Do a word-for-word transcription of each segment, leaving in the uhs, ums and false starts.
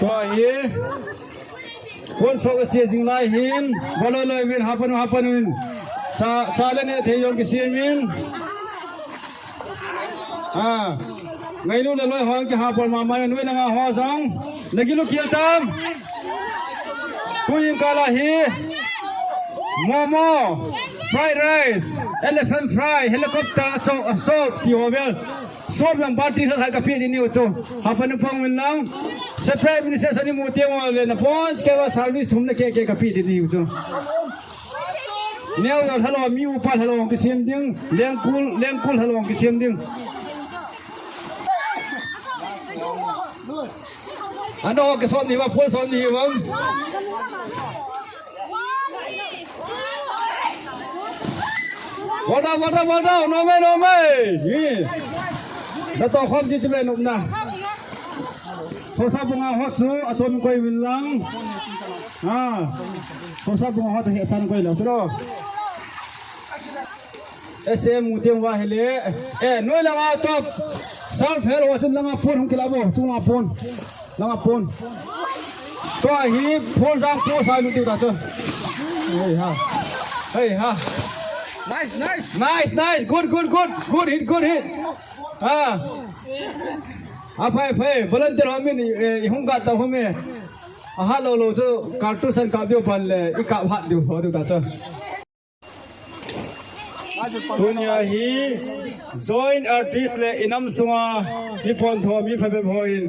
Hi. Pon so che jing lai hin. Baloi loi min hapan hapan min. Cha cha le ne thei jong kisem in. Ah. Ngailu le loi hong kihapol mama noi langa ho jong. Nagilu kil tam. Tuin kala hi. Momo, fried rice, elephant fry, helicopter, so, so, ti ho bel. So, yang party hai kapi di niu chu. Hapan pang win lang. Separate minister sani mu te mo le na pon ke wa service thum na ke ke kapi di niu chu. Neo ya halo mi upa halo kisem ding, lengkul, lengkul halo kisem ding. Ano ke som ni wa, pon som ni wa. Bol da, bol da, bol da, no me, no me. Hi. Da to khom ji chule nop na. Khosa bunga ho chu aton koi win lang. Ha. Khosa bunga ho chu he san koi lo chu lo. S M u tiang wa hele. Eh, noi langa top. Self help wa chun langa pon hung kila bo, chunga pon. Langa pon. To hi pon jang ko sa lu tiu ta chu. Hei ha. Hei ha. Nice, nice. Nice, nice. Good, good, good. Good hit, good hit. Ah. Aphai, phai. Volunteer ho min, eh, i hung ka ta ho me. Aha lo lo chu cartridge an ka biu pan le, i ka hat diu ho tiu ta chu. Tunia hi joint artist le inam sunga mi pon tho mi phabep ho in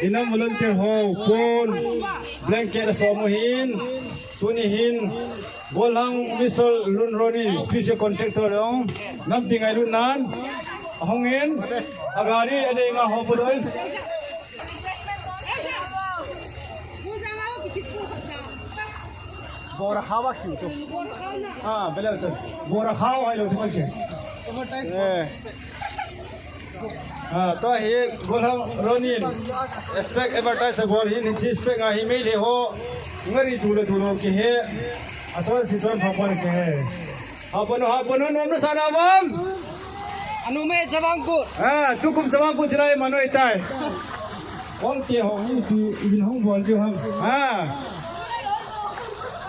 inam volunteer ho pon blanket asom u hin tuni hin Golhang Mister Lunroni special contractor jong nampi ngailut nan ahung in agari adei nga ho pon. Bora khawa ki to. Ah, bela to. Bora khawa hai lo to ke. Eh. Ah, to hi Golhang Ronin. Expect advertise bol hin hi expect nga hi mei le ho. Ngari tu le tu lo ki he. Atol si ton pha pon ke he. Hapon, hapon, nom na sana bang. Anu me chabang ko. Ah, tukum chabang ko chirai manoi tai. Kong te ho hi pi ibil hong bol ju ham. Ah.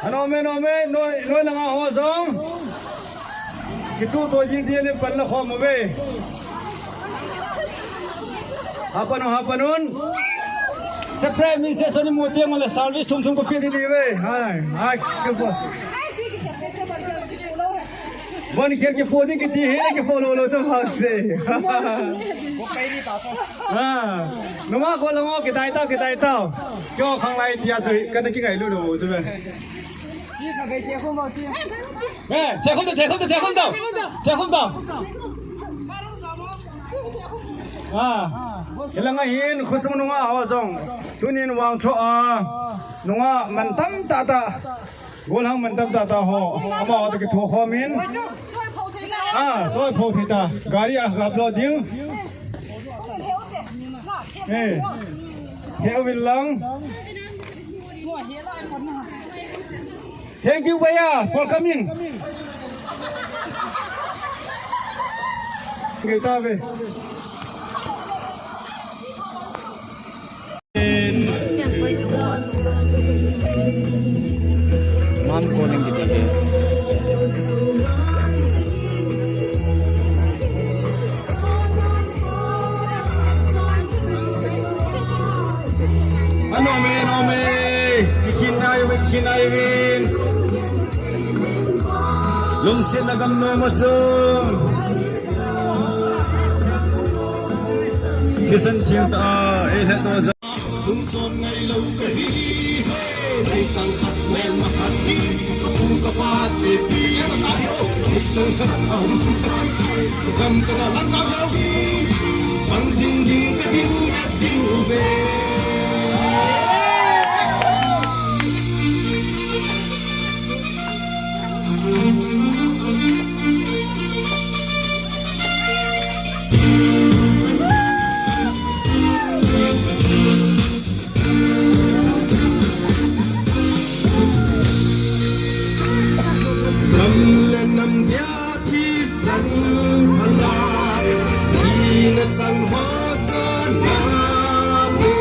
Ano me, no me, noi, noi langa ho jong. Kitu to jing ti ne pan la khom be. Hapanun, hapanun. Separate minister soni mu te mo le service thum thum ko pe di ni ve. Hai, hai, ke po. Bon kher ke po di kiti he ke po lo lo to ha se. Ha. Numa ko lo ke dai ta, ke dai ta. Kyo khang lai tia chu ka na ki ngai lu lo chu ve. Eh, te khum to, te khum to, te khum to. Te khum to. Ah, hilanga hin khosung nunga ho jong. Tunin vang tho a. Nunga man tam ta ta. Golhang man tam ta ta ho. Ama ho ta ki tho khomin. Ah, choi pho thei ta. Gari a gap lo ding. Eh. He vil lang. Thank you, Bhaiya, for coming. Kita be. Man ko ning kiti he. Ano me, ano me. Kikhin ai, kikhin ai vin. Lungset na gam no ma chu. Kisan thim ta, eh, le to ja. Lungchon ngai lo ka hi, hei, hei chang khat mel ma khat hi, ka pu ka pa che pi, ka ta yo, hei chang khat am, ka kam ka na lang ka yo, bang jing ding ka ding ka chiu ve. Nam le nam dia thisan phala, thina chang ho sa na pe.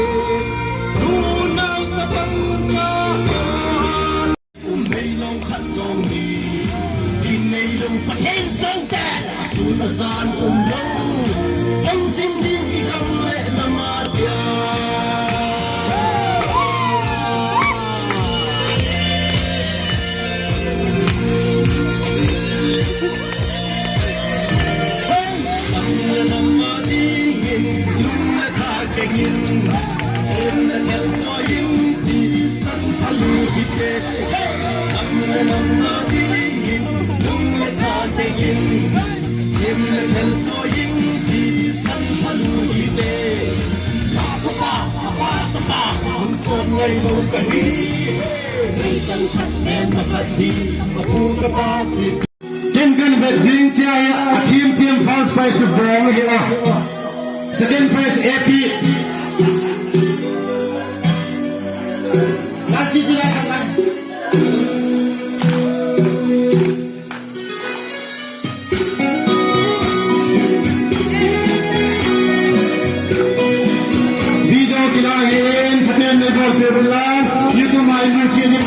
Ken kan vet ding chia hi, a team team first prize chu bong hi a. Second prize A P. Kan chi chi la kan la. Video kila hi in, Pathen in eibolpeh uvin lang, YouTube a i mu chi ni.